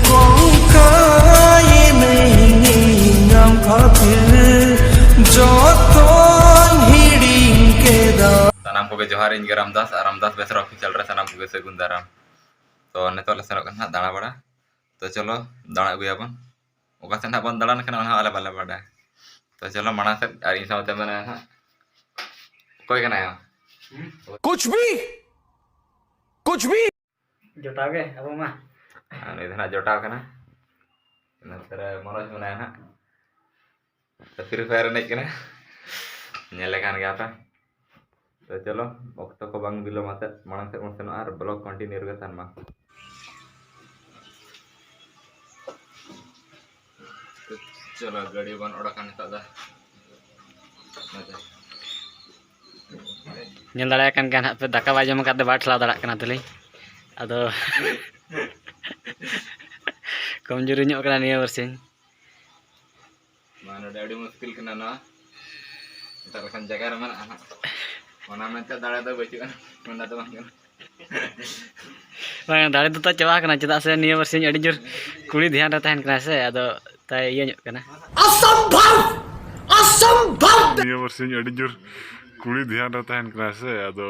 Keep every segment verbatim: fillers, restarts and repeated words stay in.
ᱠᱚᱝᱠᱟᱭᱮᱱᱟᱹᱧ ᱟᱢ ᱠᱷᱟᱹᱛᱤᱨ ᱡᱚᱛᱚᱧ ᱦᱤᱲᱤᱧ ᱠᱮᱫᱟ᱾ ᱥᱟᱱᱟᱢ ᱠᱚᱜᱮ ᱡᱚᱦᱟᱨ, ᱤᱧ ᱜᱮ ᱨᱟᱢᱫᱟᱥ, ᱟᱨ ᱨᱟᱢᱫᱟᱥ ᱵᱮᱥᱨᱟ ᱚᱯᱷᱤᱥᱤᱭᱟᱞ ᱨᱮ ᱥᱟᱱᱟᱢ ᱠᱚᱜᱮ ᱥᱟᱹᱜᱩᱱ ᱫᱟᱨᱟᱢ᱾ ᱛᱚ ᱱᱤᱛᱚᱜ ᱞᱮ ᱥᱮᱱᱚᱜ ᱠᱟᱱᱟ ᱦᱟᱸᱜ ᱫᱟᱬᱟ ᱵᱟᱲᱟ᱾ ᱛᱚ ᱪᱚᱞᱚ ᱫᱟᱬᱟ ᱟᱹᱜᱩᱭᱟᱵᱚᱱ᱾ ᱚᱠᱟ ᱥᱮᱫ ᱦᱟᱸᱜ ᱵᱚᱱ ᱫᱟᱬᱟᱱ ᱠᱟᱱᱟ ᱚᱱᱟ ᱦᱚᱸ ᱟᱞᱮ ᱵᱟᱞᱮ ᱵᱟᱰᱟᱭᱟ᱾ ᱛᱚ ᱪᱚᱞᱚ ᱢᱟᱲᱟᱝ ᱥᱮᱫ, ᱟᱨ ᱤᱧ ᱥᱟᱶᱛᱮ ᱢᱮᱱᱟᱭᱟ ᱦᱟᱸᱜ, ᱚᱠᱚᱭ ᱠᱟᱱᱟᱭ ᱟᱢ? ᱠᱩᱪ ᱵᱷᱤ, ᱠᱩᱪ ᱵᱷᱤ᱾ ᱡᱚᱴᱟᱣ ᱜᱮ ᱟᱵᱚ ᱢᱟ᱾ ᱟᱨ ᱱᱩᱭ ᱫᱚ ᱱᱟᱦᱟᱜ ᱡᱚᱴᱟᱣ ᱠᱟᱱᱟ᱾ ᱤᱱᱟᱹ ᱯᱚᱨᱮ ᱢᱚᱱᱳᱡᱽ ᱢᱮᱱᱟᱭᱟ ᱱᱟᱦᱟᱜ᱾ ᱯᱷᱨᱤ ᱯᱷᱟᱭᱟᱨ ᱮᱱᱮᱡ ᱠᱟᱱᱟ᱾ ᱧᱮᱞ ᱞᱮᱠᱷᱟᱱ ᱜᱮ ᱟᱯᱮ᱾ ᱛᱚ ᱪᱚᱞᱚ, ᱚᱠᱛᱚ ᱠᱚ ᱵᱟᱝ ᱵᱤᱞᱚᱢ ᱟᱛᱮᱫ ᱢᱟᱲᱟᱝ ᱥᱮᱫ ᱵᱚᱱ ᱥᱮᱱᱚᱜᱼᱟ ᱟᱨ ᱵᱞᱚᱜ ᱠᱚᱱᱴᱤᱱᱤᱭᱩ ᱨᱮᱜᱮ ᱛᱟᱦᱮᱱ ᱢᱟ᱾ ᱪᱚᱞᱚ, ᱜᱟᱹᱰᱤ ᱵᱚᱱ ᱚᱰᱚᱠᱟ ᱱᱤᱛᱚᱜ ᱫᱚ᱾ ᱧᱮᱞ ᱫᱟᱲᱮᱭᱟᱜ ᱠᱟᱱ ᱜᱮᱭᱟ ᱱᱟᱦᱟᱜ ᱯᱮ, ᱫᱟᱠᱟ ᱵᱟᱭ ᱡᱚᱢ ᱟᱠᱟᱫ ᱛᱮ ᱵᱟᱭ ᱴᱷᱮᱞᱟᱣ ᱫᱟᱲᱮᱭᱟᱜ ᱠᱟᱱᱟ ᱛᱟᱹᱞᱤᱧ᱾ ᱟᱫᱚ ᱠᱚᱢᱡᱩᱨᱤ ᱧᱚᱜ ᱠᱟᱱᱟ ᱱᱤᱭᱟᱹ ᱵᱟᱨᱥᱤᱧ᱾ ᱢᱟ, ᱱᱚᱰᱮ ᱟᱹᱰᱤ ᱢᱩᱥᱠᱤᱞ ᱠᱟᱱᱟ ᱱᱚᱣᱟ᱾ ᱮᱴᱟᱜ ᱞᱮᱠᱟᱱ ᱡᱟᱭᱜᱟ ᱨᱮ ᱢᱮᱱᱟᱜᱼᱟ ᱦᱟᱸᱜ᱾ ᱚᱱᱟ ᱢᱮᱱᱛᱮ ᱫᱟᱲᱮ ᱫᱚ ᱵᱟᱹᱪᱩᱜᱼᱟ, ᱚᱱᱟ ᱫᱚ ᱵᱟᱝ ᱠᱟᱱᱟ᱾ ᱵᱟᱝ, ᱫᱟᱲᱮ ᱫᱚ ᱛᱟᱭ ᱪᱟᱵᱟ ᱟᱠᱟᱱᱟ, ᱪᱮᱫᱟᱜ ᱥᱮ ᱱᱤᱭᱟᱹ ᱵᱟᱨᱥᱤᱧ ᱟᱹᱰᱤ ᱡᱳᱨ ᱠᱩᱲᱤ ᱫᱷᱮᱭᱟᱱ ᱨᱮ ᱛᱟᱦᱮᱱ ᱠᱟᱱᱟ ᱥᱮ, ᱟᱫᱚ ᱛᱟᱭ ᱤᱭᱟᱹ ᱧᱚᱜ ᱠᱟᱱᱟ᱾ ᱚᱥᱚᱢᱵᱷᱚᱵ! ᱚᱥᱚᱢᱵᱷᱚᱵ! ᱱᱤᱭᱟᱹ ᱵᱟᱨᱥᱤᱧ ᱟᱹᱰᱤ ᱡᱳᱨ ᱠᱩᱲᱤ ᱫᱷᱮᱭᱟᱱ ᱨᱮ ᱛᱟᱦᱮᱱ ᱠᱟᱱᱟ ᱥᱮ, ᱟᱫᱚ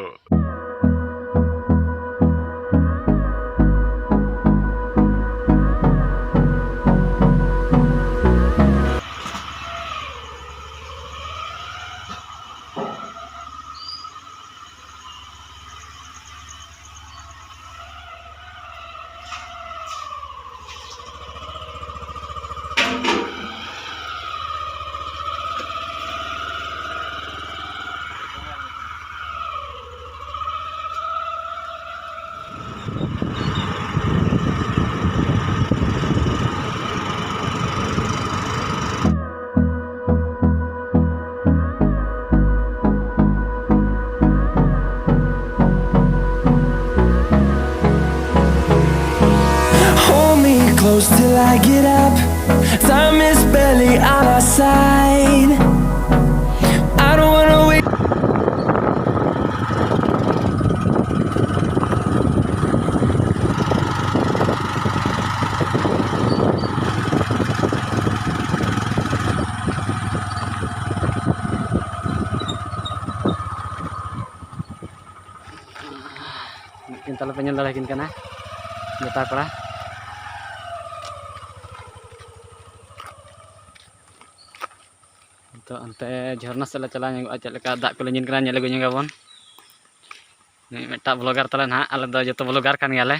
Hold me close till I get up. Time is barely on our side. I don't wanna wait. ᱛᱟᱞᱮ ᱯᱮ ᱧᱮᱞ ᱫᱟᱲᱮᱭᱟᱠᱤᱱ ᱠᱟᱱᱟ ᱡᱚᱴᱟᱣ ᱠᱚᱲᱟ᱾ ᱛᱚ ᱚᱱᱛᱮ ᱡᱷᱚᱨᱱᱟ ᱥᱮᱫ ᱞᱮ ᱪᱟᱞᱟᱣ ᱧᱚᱜᱚᱜᱼᱟ, ᱪᱮᱫ ᱞᱮᱠᱟ ᱫᱟᱜ ᱠᱚ ᱞᱤᱸᱡᱤᱱ ᱠᱟᱱᱟ ᱧᱮᱞ ᱟᱹᱜᱩ ᱧᱚᱜ ᱟᱵᱚᱱ᱾ ᱱᱩᱭ ᱢᱤᱫᱴᱟᱝ ᱵᱞᱚᱜᱟᱨ ᱛᱟᱞᱮ ᱱᱟᱦᱟᱜ, ᱟᱞᱮ ᱫᱚ ᱡᱚᱛᱚ ᱵᱞᱚᱜᱟᱨ ᱠᱟᱱ ᱜᱮᱭᱟᱞᱮ᱾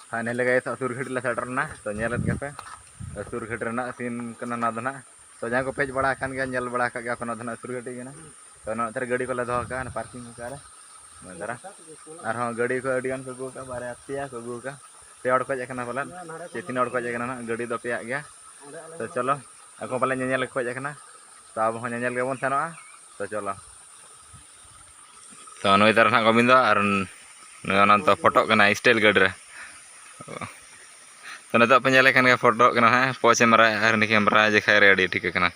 ᱯᱷᱟᱭᱱᱟᱞ ᱜᱟᱭᱤᱥ, ᱟᱹᱥᱩᱨ ᱜᱷᱟᱹᱴᱤ ᱞᱮ ᱥᱮᱴᱮᱨ ᱮᱱᱟ᱾ ᱛᱚ ᱧᱮᱞᱮᱫ ᱜᱮᱭᱟᱯᱮ, ᱟᱹᱥᱩᱨ ᱜᱷᱟᱹᱴᱤ ᱨᱮᱱᱟᱜ ᱥᱤᱱ ᱠᱟᱱᱟ ᱱᱚᱣᱟ ᱫᱚ ᱱᱟᱦᱟᱜ᱾ ᱛᱚ ᱡᱟᱦᱟᱸᱭ ᱠᱚ ᱯᱮᱡᱽ ᱵᱟᱲᱟ ᱟᱠᱟᱱ ᱜᱮᱭᱟ, ᱧᱮᱞ ᱵᱟᱲᱟ ᱟᱠᱟᱫ ᱜᱮᱭᱟ ᱯᱮ, ᱱᱚᱣᱟ ᱫᱚ ᱱᱟᱦᱟᱜ ᱟᱹᱥᱩᱨ ᱜᱷᱟᱹᱴᱤ ᱠᱟᱱᱟ᱾ ᱛᱚ ᱱᱚᱣᱟ ᱛᱮ ᱜᱟᱹᱰᱤ ᱠᱚᱞᱮ ᱫᱚᱦᱚ ᱠᱟᱜᱼᱟ ᱯᱟᱨᱠᱤᱝ ᱠᱟᱜᱼᱟ ᱞᱮ ᱱᱚᱣᱟ ᱫᱷᱟᱨᱟ᱾ ᱟᱨᱦᱚᱸ ᱜᱟᱹᱰᱤ ᱠᱚ ᱟᱹᱰᱤ ᱜᱟᱱ ᱠᱚ ᱟᱹᱜᱩ ᱠᱟᱜᱼᱟ, ᱵᱟᱨᱭᱟ ᱯᱮᱭᱟ ᱠᱚ ᱟᱹᱜᱩ ᱠᱟᱜᱼᱟ᱾ ᱯᱮ ᱦᱚᱲ ᱠᱚ ᱦᱮᱡ ᱟᱠᱟᱱᱟ ᱯᱟᱞᱮᱱ, ᱪᱮ ᱛᱤᱱ ᱦᱚᱲ ᱠᱚ ᱦᱮᱡ ᱟᱠᱟᱱᱟ ᱱᱟᱦᱟᱜ, ᱜᱟᱹᱰᱤ ᱫᱚ ᱯᱮᱭᱟᱜ ᱜᱮᱭᱟ᱾ ᱛᱚ ᱪᱚᱞᱚ, ᱟᱠᱚ ᱯᱟᱞᱮ ᱧᱮᱧᱮᱞ ᱠᱚ ᱦᱮᱡ ᱟᱠᱟᱱᱟ, ᱛᱚ ᱟᱵᱚ ᱦᱚᱸ ᱧᱮᱧᱮᱞ ᱜᱮᱵᱚᱱ ᱥᱮᱱᱚᱜᱼᱟ᱾ ᱛᱚ ᱪᱚᱞᱚ᱾ ᱛᱚ ᱱᱩᱭ ᱛᱟᱨᱟ ᱱᱟᱦᱟᱜ ᱜᱳᱵᱤᱱᱫᱚ, ᱟᱨ ᱱᱩᱭ ᱚᱱᱟ ᱫᱚ ᱯᱷᱳᱴᱳᱜ ᱠᱟᱱᱟ ᱥᱴᱟᱭᱤᱞ ᱜᱟᱹᱰᱤ ᱨᱮ᱾ ᱛᱚ ᱱᱤᱛᱚᱜ ᱯᱮ ᱧᱮᱞᱮ ᱠᱟᱱ ᱜᱮᱭᱟ, ᱯᱷᱳᱴᱳᱜ ᱠᱟᱱᱟ ᱦᱟᱸᱜ, ᱯᱚᱪ ᱮ ᱢᱟᱨᱟ ᱟᱨ ᱱᱤᱠᱤ ᱢᱟᱨᱟ ᱡᱮᱠᱷᱟᱡ ᱨᱮ ᱟᱹᱰᱤ ᱴᱷᱤᱠ ᱠᱟᱱᱟ᱾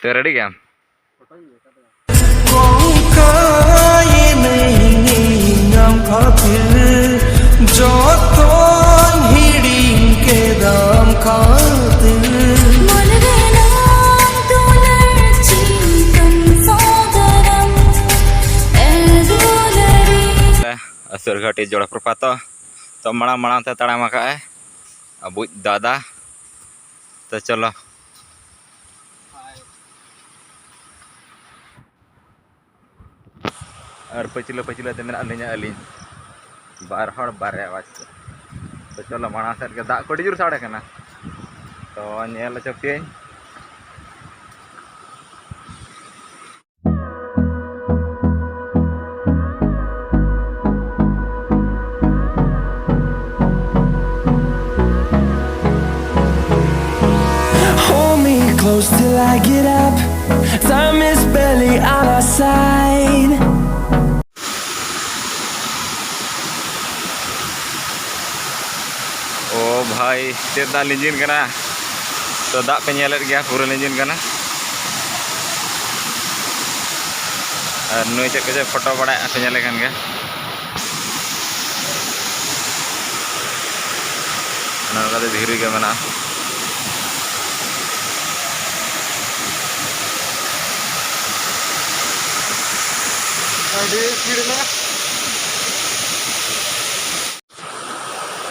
ᱛᱚ ᱨᱮᱰᱤ ᱜᱮᱭᱟᱢ? ᱚᱠᱟᱭᱮᱱᱟᱹᱧ ᱟᱢ ᱠᱷᱟᱹᱛᱤᱨ, ᱡᱚᱛᱚᱧ ᱦᱤᱲᱤᱧ ᱠᱮᱫᱟ ᱟᱢ ᱠᱷᱟᱹᱛᱤᱨ᱾ ᱢᱚᱱ ᱨᱮᱱᱟᱜ ᱫᱩᱞᱟᱹᱲ ᱪᱤᱱᱛᱟᱹᱢ ᱥᱚᱫᱚᱨᱟᱢ, ᱮ ᱫᱩᱞᱟᱹᱲᱤ᱾ ᱟᱹᱥᱩᱨ ᱜᱷᱟᱹᱴᱤ ᱡᱚᱲᱟ ᱯᱨᱚᱯᱟᱛ ᱛᱚ, ᱛᱚ ᱢᱟᱲᱟᱝ ᱢᱟᱲᱟᱝ ᱛᱮ ᱛᱟᱲᱟᱢ ᱟᱠᱟᱫ ᱟᱭ ᱟᱵᱚᱭᱤᱡ ᱫᱟᱫᱟ᱾ ᱛᱚ ᱪᱚᱞᱚ᱾ ᱟᱨ ᱯᱟᱹᱪᱷᱞᱟᱹ ᱯᱟᱹᱪᱷᱞᱟᱹ ᱛᱮ ᱢᱮᱱᱟᱜ ᱞᱤᱧᱟ ᱟᱹᱞᱤᱧ, ᱵᱟᱨ ᱦᱚᱲ ᱵᱟᱨᱭᱟ ᱟᱣᱟᱡᱽ ᱛᱮ᱾ ᱛᱚ ᱪᱚᱞᱚ ᱢᱟᱲᱟᱝ ᱥᱮᱫ ᱜᱮ, ᱫᱟᱜ ᱠᱚ ᱟᱹᱰᱤ ᱡᱳᱨ ᱥᱟᱰᱮ ᱠᱟᱱᱟ, ᱛᱚ ᱧᱮᱞ ᱦᱚᱪᱚ ᱯᱮᱭᱟᱹᱧ᱾ Hold me close till I get up. Time is barely on our side. ᱳ ᱵᱷᱟᱭ, ᱪᱮᱫ ᱫᱟᱜ ᱞᱤᱸᱡᱤᱱ ᱠᱟᱱᱟ! ᱛᱚ, ᱫᱟᱜ ᱯᱮ ᱧᱮᱞᱮᱫ ᱜᱮᱭᱟ, ᱯᱩᱨᱟᱹ ᱞᱤᱸᱡᱤᱱ ᱠᱟᱱᱟ᱾ ᱟᱨ ᱱᱩᱭ ᱪᱮᱫ ᱠᱚᱪᱚᱭ ᱯᱷᱳᱴᱳ ᱵᱟᱲᱟᱭᱮᱫᱼᱟ, ᱯᱮ ᱧᱮᱞᱮ ᱠᱟᱱ ᱜᱮᱭᱟ᱾ ᱚᱱᱟ ᱞᱮᱠᱟᱛᱮ ᱫᱷᱤᱨᱤ ᱜᱮ ᱢᱮᱱᱟᱜᱼᱟ᱾ ᱟᱹᱰᱤ ᱥᱯᱤᱰ ᱮᱱᱟ᱾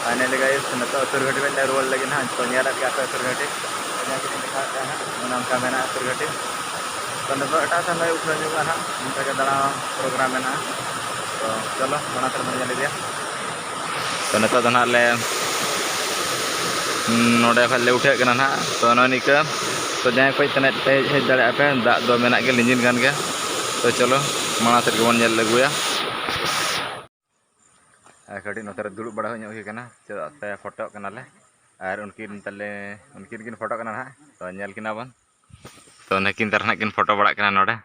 Finally guys, ᱱᱤᱛᱚᱜ ᱟᱹᱥᱩᱨ ᱜᱷᱟᱹᱴᱤ ᱵᱮᱱ ᱨᱩᱣᱟᱹᱲ ᱞᱟᱹᱜᱤᱫ ᱦᱟᱸᱜ᱾ ᱛᱚ ᱧᱮᱞᱮᱫ ᱜᱮᱭᱟ ᱯᱮ ᱟᱹᱥᱩᱨ ᱜᱷᱟᱹᱴᱤ, ᱡᱟᱦᱟᱸ ᱜᱮᱞᱤᱧ ᱫᱮᱠᱷᱟᱣᱮᱫ ᱯᱮᱭᱟ ᱦᱟᱸᱜ, ᱚᱱᱮ ᱚᱱᱠᱟ ᱢᱮᱱᱟᱜᱼᱟ ᱟᱹᱥᱩᱨ ᱜᱷᱟᱹᱴᱤ᱾ ᱛᱚ ᱱᱤᱛᱚᱜ ᱮᱴᱟᱜ ᱥᱮᱱ ᱞᱮ ᱩᱴᱷᱟᱹᱣ ᱧᱚᱜᱚᱜᱼᱟ ᱦᱟᱸᱜ, ᱚᱱᱠᱟ ᱜᱮ ᱫᱟᱬᱟ program ᱢᱮᱱᱟᱜᱼᱟ᱾ ᱛᱚ ᱪᱚᱞᱚ ᱢᱟᱲᱟᱝ ᱥᱮᱫ ᱵᱚᱱ ᱧᱮᱞ ᱤᱫᱤᱭᱟ᱾ ᱛᱚ ᱱᱤᱛᱚᱜ ᱫᱚ ᱱᱟᱦᱟᱜ ᱞᱮ, ᱱᱚᱰᱮ ᱠᱷᱚᱱ ᱞᱮ ᱩᱴᱷᱟᱹᱜ ᱠᱟᱱᱟ ᱱᱟᱦᱟᱜ᱾ ᱛᱚ ᱱᱚᱜᱼᱚᱭ ᱱᱤᱝᱠᱟᱹ, ᱛᱚ ᱡᱟᱦᱟᱸᱭ ᱠᱚ ᱦᱮᱡ ᱥᱟᱱᱟᱭᱮᱫ ᱯᱮ ᱦᱮᱡ ᱫᱟᱲᱮᱭᱟᱜᱼᱟ ᱯᱮ, ᱫᱟᱜ ᱫᱚ ᱢᱮᱱᱟᱜ ᱜᱮ, ᱞᱤᱸᱡᱤᱱ ᱠᱟᱱ ᱜᱮᱭᱟ᱾ ᱛᱚ ᱪᱚᱞᱚ ᱢᱟᱲᱟᱝ ᱥᱮᱫ ᱜᱮᱵᱚᱱ ᱧᱮᱞ ᱟᱹᱜᱩᱭᱟ᱾ ᱟᱨ ᱠᱟᱹᱴᱤᱡ ᱱᱚᱛᱮ ᱨᱮ ᱫᱩᱲᱩᱵ ᱵᱟᱲᱟ ᱧᱚᱜ ᱦᱩᱭ ᱠᱟᱱᱟ, ᱪᱮᱫᱟᱜ ᱥᱮ ᱯᱷᱳᱴᱳᱜ ᱠᱟᱱᱟᱞᱮ᱾ ᱟᱨ ᱩᱱᱠᱤᱱ ᱛᱟᱞᱮ, ᱩᱱᱠᱤᱱ ᱠᱤᱱ ᱯᱷᱳᱴᱳᱜ ᱠᱟᱱᱟ ᱱᱟᱦᱟᱜ, ᱛᱚ ᱧᱮᱞ ᱠᱤᱱᱟ ᱵᱚᱱ᱾ ᱛᱚ ᱱᱩᱠᱤᱱ ᱛᱟᱨᱟ ᱱᱟᱦᱟᱜ ᱠᱤᱱ ᱯᱷᱳᱴᱳ ᱵᱟᱲᱟᱜ ᱠᱟᱱᱟ ᱱᱚᱰᱮ᱾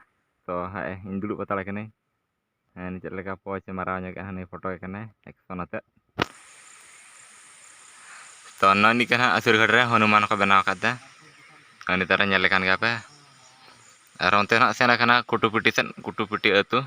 ᱛᱚ ᱦᱮᱸ, ᱤᱧ ᱫᱩᱲᱩᱵ ᱦᱟᱛᱟᱲ ᱠᱟᱹᱱᱟᱹᱧ᱾ ᱦᱮᱸ, ᱪᱮᱫ ᱞᱮᱠᱟ ᱯᱚᱡᱽ ᱮ ᱢᱟᱨᱟᱣ ᱧᱚᱜ ᱠᱟᱱᱟ, ᱱᱩᱭ ᱯᱷᱳᱴᱳᱭ ᱠᱟᱱᱟᱭ ᱮᱠᱥᱚᱱ ᱟᱛᱮᱫ᱾ ᱛᱚ ᱱᱚᱜᱼᱚᱭ ᱱᱤᱝᱠᱟᱹ ᱱᱟᱦᱟᱜ ᱟᱹᱥᱩᱨ ᱜᱷᱟᱴ ᱨᱮ ᱦᱚᱱᱩᱢᱟᱱ ᱠᱚ ᱵᱮᱱᱟᱣ ᱟᱠᱟᱫ ᱛᱮ, ᱱᱚᱜᱼᱚᱭ ᱱᱤᱛᱚᱜ ᱨᱮ ᱧᱮᱞ ᱞᱮᱠᱟᱱ ᱜᱮᱭᱟ ᱯᱮ᱾ ᱟᱨ ᱚᱱᱛᱮ ᱱᱟᱦᱟᱜ ᱥᱮᱱ ᱟᱠᱟᱱᱟ ᱠᱩᱴᱩᱯᱤᱴᱤ ᱥᱮᱫ, ᱠᱩᱴᱩᱯᱤᱴᱤ ᱟᱹᱛᱩ᱾